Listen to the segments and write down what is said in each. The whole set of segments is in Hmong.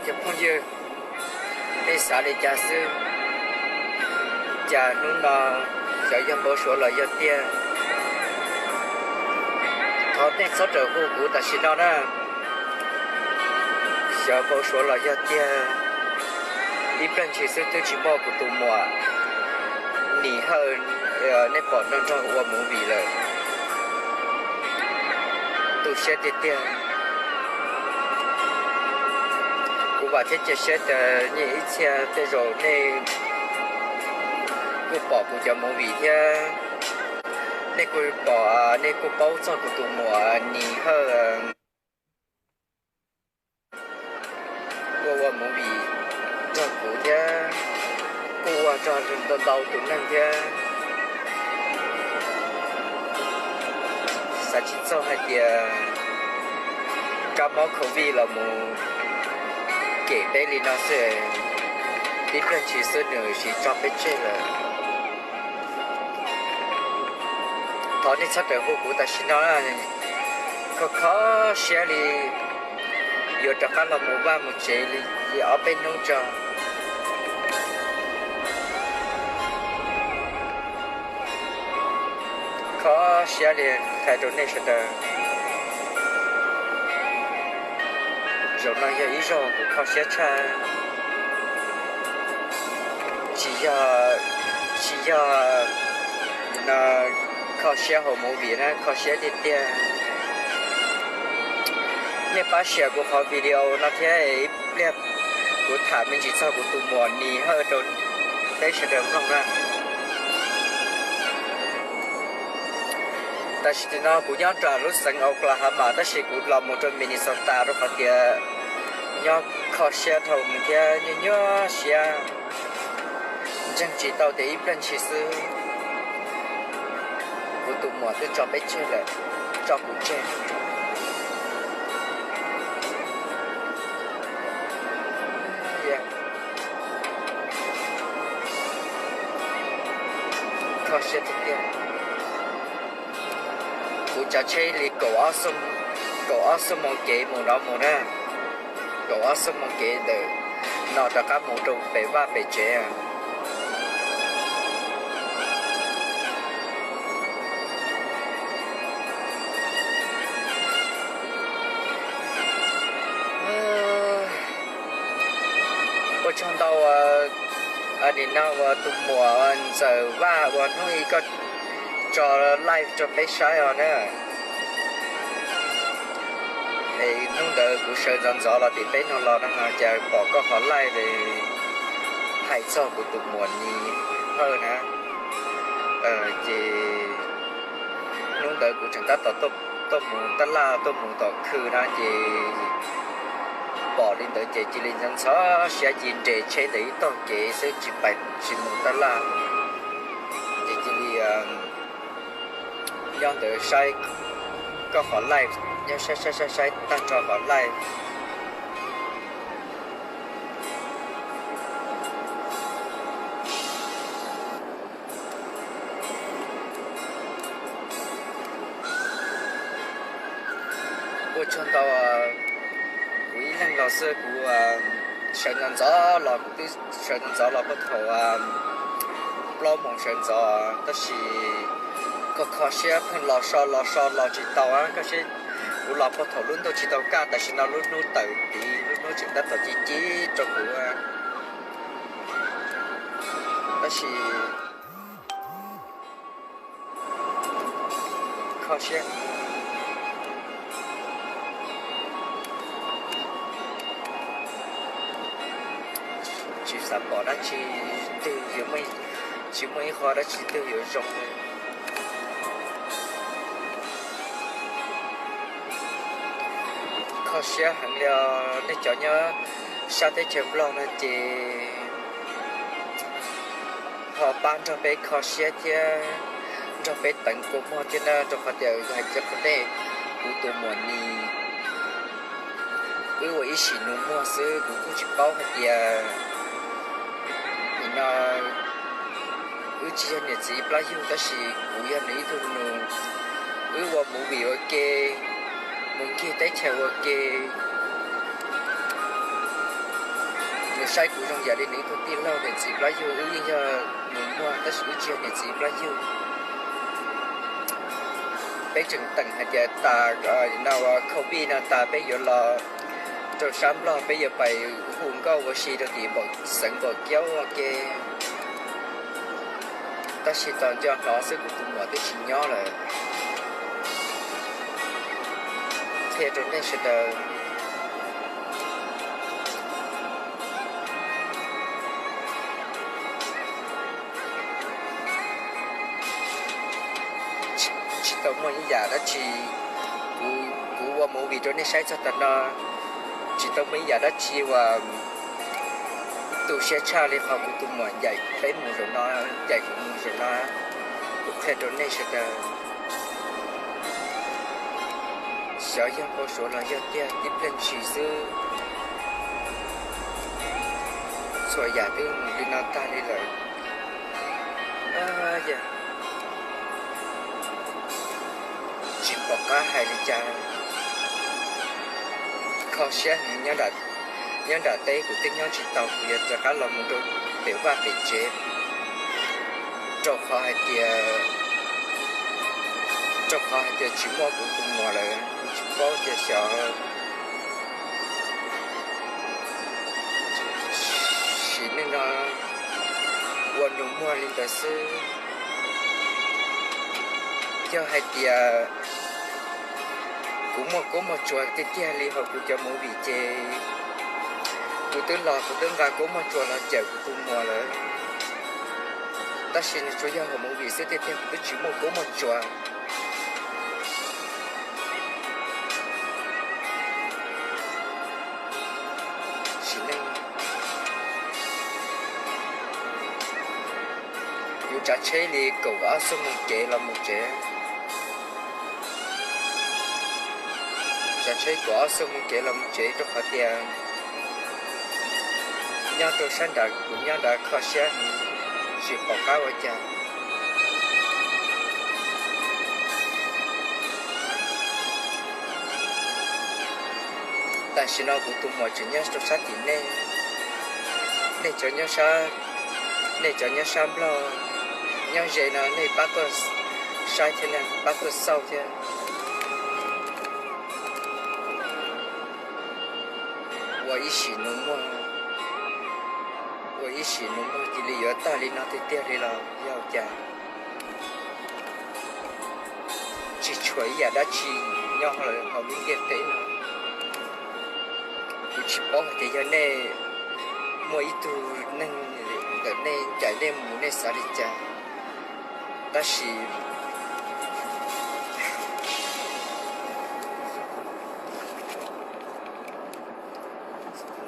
Cov phooj ywg, nej xav li cas xwb? Cas hnub no xyov yog npau suav los yog tiag. Thov nej txhob rawm hu kuv tam sim no na. Xyov npau suav los yog tiag, ib pliag ntshis xwb twb tsis muaj kuv tus muam Nis Hawj nej pom nrog nrog ua movie lawm. Tu siab tiag tiag. Kuv vam thiab cia siab tias nej ib txhia tej zaum nej kuj pom kuv cov movie thiab, nej kuj pom, nej kuj paub txog kuv tus muam Nis Hawj ua ua movie nrog kuv thiab, kuj ua nrog ntau tus neeg thiab. Xav tsis txog hais tias kab mob covid los mus kem peb li no xwb, ib pliag ntshis xwb nws siv tso peb tseg lawm. Thov nej txhob rawm hu kuv tam sim no, kho kho siab li yuav rov qab los mus vaj mus tsev li ob peb hnub tso. Kho siab li, hais rau nej sawv daws, zaum no yog ib zaug kuv kho siab tshaj. Tsis yog, tsis yog no kho siab hauv movie na, kho siab tiag tiag. Nej pab share kuv qhov video no thiab, ib pliag kuv tham me ntsis txog kuv tus muam Nis Hawj rau peb sawv daws mloog na. Tam sim no kuv nyob rau lub xeev Oklahoma tab sis kuv los mus rau Minnesota rau qhov tias nyob kho siab dhau mus thiab nyuaj nyuaj siab. Ntseeg tsis tau tias ib pliag ntshis xwb kuv tus muam twb tso peb tseg lawm, tso kuv tseg. Kho siab tiag tiag. Kuv tsav tsheb li kaum ob xuab moos kev mus no mus na, kaum ob xuab moos kev ntawm no rov qab mus rau pem vaj pem tsev. Ua tsaug ntau, nim no uas tus muam Ntxawm Vaj uas hnub ib koj tso live rau peb saib os na. Es hnub ntawd kuv sawv ntxov ntxov los tim peb no los no cas pom koj qhov live hais txog kuv tus muam Nis Hawj na. Ces hnub ntawd kuv tseem tab tom tuaj mus tab laj tuaj mus tom khw na ces pom li ntawd ces cia li ntxhov siab cia nres tsheb ntawm ib tog kev xwb tsis pais tsis mus tab laj. Ces cia li nyob ntawd saib koj qhov live, nyob saib saib saib saib tag nrho qhov live. Ua tsaug ntau, kuv ib leeg los xwb kuv sawv ntxov ntxov los, kuv twb sawv ntxov ntxov los puag thaum plaub moos sawv ntxov tab sis kho kho siab pheej los so los so los tsis tau kho siab. Kuv los puag thaum lub ntuj tsis tau kaj tam sim no lub hnub tawm tid lub hnub tseem tab tom ci ci rau kuv tab sis kho siab. Tsis xav pom dab tsi twg, tsis muaj ib qho dab tsi twg yuav zoo li. Kho siab heev li os, nej cov nyob sab teb chaws Nplog no ces ho pab nrog peb kho siab thiab nrog peb teev kua muag thiab na, rau qhov tias hais cov qhov tej kuv tus muam Nis wb ua ib sim nus muag xwb, kuv kuj tsis paub hais tias nim no wb tsis yog niam txiv plab yug tab sis kuv yog nws ib tug nus. Wb ua movie ua ke, mus ncig teb chaws ua ke, Nws saib kuv zoo yam li nws ib tug tij laug niam txiv plab yug, wb yeej yog nus muag tab sis wb tsis yog niam txiv plab yug. Peb tseem teem hais tias tas no covid no tas peb yuav los rau sab Nplog, peb yuav pais hu nkauj ua si rau tim xeev Npaum Kiaub ua ke. Tab sis tos nco hnov xwb kuv tus muam twb tsis nyob lawm. Qhia rau nej sawv daws, tsis tau muaj ib yam dab tsi. Kuv ua movie rau nej saib txog tav no, tsis tau muaj ib yam dab tsi uas tu siab tshaj li qhov kuv tus muam ncaim peb mus zaum no, ncaim kuv mus zaum no. Kuv qhia rau nej sawv daws, xyov yog npau suav los yog tiag tib pliag ntshis xwb, txhua yam twb mus li no tag li lawm. Tsis pom qab hais li cas, kho siab heev. Nyob nram teb kuv twb nyob tsis tau, kuv yuav rov qab los mus rau pem vaj pem tsev, rau qhov hais tias, rau qhov hais tias tsis muaj kuv tus muam lawm, kuv tsis paub tias xyov. Sim neej no ua nus muag li ntawd xwb. Yog hais tias kuv muaj kuab muaj tsuas tiag tiag li hauv kuv cov movie ces kuv twb los kuv twb nqa kuab muaj tsuas los cawm kuv tus muam lawm. Tab sis nws tsuas yog hauv movie xwb, tiag tiag kuv twb tsis muaj kuab muaj tsuas. Sim neej kuv tsav tsheb li kaum ob xuab moos kev los mus tsev. Tsav tsheb kaum ob xuab moos kev los mus tsev rau qhov tias nyob rau sab nrad kuv nyob nrad kho siab heev, tsis pom qab ua cas. Tam sim no kuv tus muam tseem nyob rau sab tim nej, nej cov nyob sab, nej cov nyob sab Nplog, nyob ze no nej pab tuaj saib thiab, pab tuaj xauj thiab. Ua ib sim nus muag, ua ib sim nus muag cia li yuav tag li no tiag tiag li los yog cas? Tsis tshuav ib yam dab tsi nyob hauv lub ntiaj teb no. Kuv tsis paub hais tias yog nej muaj ib tug neeg ntawm nej ncaim nej mus nej xav li cas, tab sis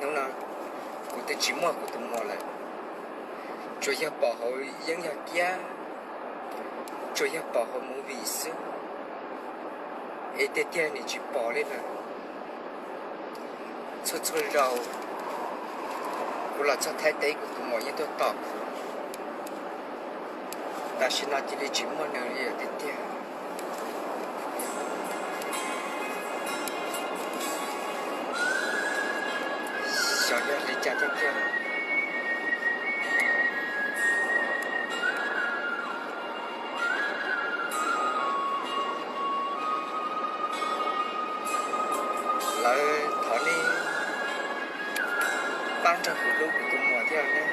hnub no kuv twb tsis muaj kuv tus muam lawm, tsuas yog pom hauv yeeb yog kiab, tsuas yog pom hauv movie xwb, es tiag tiag nws tsis pom li lawm. Txhua txhua zaus kuv los txog Thaib teb kuv tus muam yeej tuaj tos kuv. Tam sim no cia li tsis muaj nws li tiag tiag. Xyov yog li cas tiag tiag. Lawv thov nej pab nrog kuv hlub kuv tus muam thiab ne.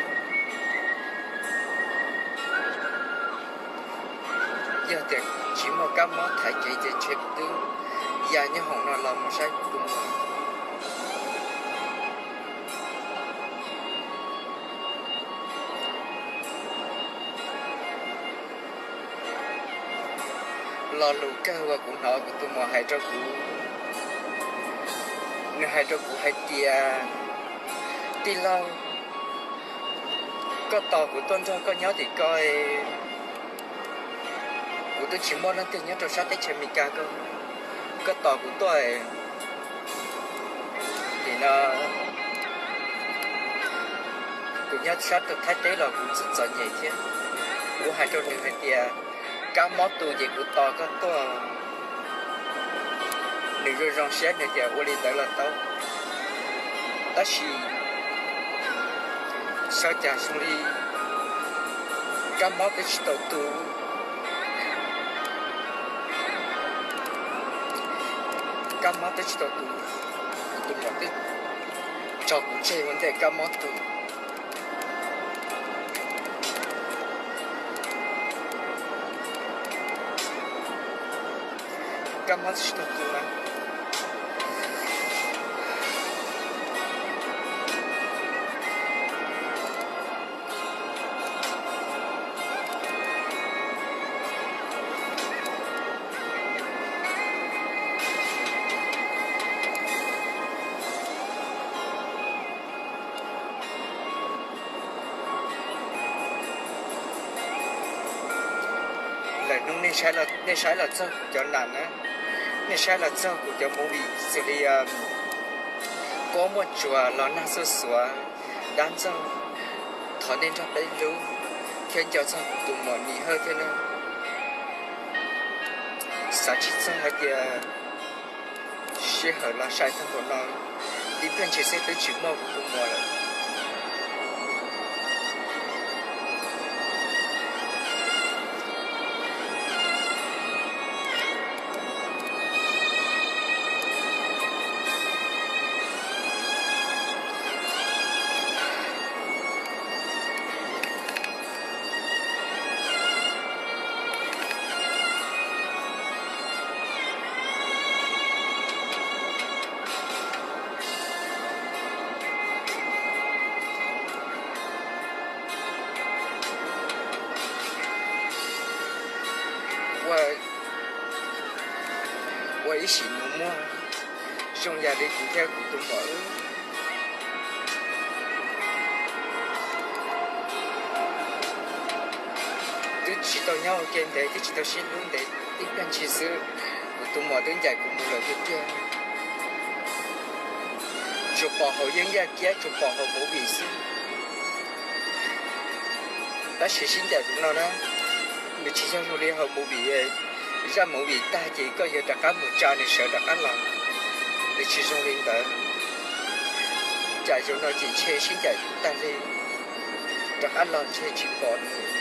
Yog tias tsis muaj kab mob thaiv kev ces ntshe kuv twb ya nyob hoom no los mus saib kuv tus muam. Lo lus kawg uas kuv hnov kuv tus muam hais rau kuv, nws hais rau kuv hais tias, tij laug, koj tos kuv tuaj nrog koj nyob tim ko, kuv twb tsis muaj leej twg nyob rau sab teb chaws Amelikas ko, koj tos kuv tuaj. Nim no kuv nyob sab rau Thaib teb los kuv txom txom nyem thiab. Kuv hais rau nws hais tias, kab mob tu ces kuv tos koj tuaj. Nws zoo zoo siab nws tias ua li ntawd los tau, tab sis Saib cas zoo li kab mob twb tsis tau tu. Kab mob twb tsis tau tu, tus muam twb tso kuv tseg ua ntej kab mob tu. Kab mob tsis tau tu na. Lawm hnub nej saib los txog kuv cov nas na, nej saib los txog kuv cov movie xws li Kob Muaj Tsuas, Los Nag Xuj Xuav, Dab Ntxaug, Thov Nej Nrog Peb Hlub, thiab nco txog kuv tus muam Nim Hawj thiab na. Xav tsis txog hais tias sij hawm los sai tag npaum no, tib pliag ntshis xwb twb tsis muaj kuv tus muam lawm. Ua ib sim nus muag zoo yam li kuv thiab kuv tus muam wb twb tsis tau nyob ua ke ntev, twb tsis tau sib hlub ntev, tib pliag ntshis xwb kuv tus muam twb ncaim kuv mus lawm tiag tiag. Tsuas pom hauv yeeb yaj kiab, tsuas pom hauv movie xwb. Tab sis sib ncaim li no na, nws tsis yog zoo li hauv movie, zaj movie tag ces koj yuav rov qab mus tsa nws sawv rov qab los, nws tsis zoo li ntawd. Cas zaum no ces ntshe sib ncaim tag li, rov qab los ntshe tsis pom nws.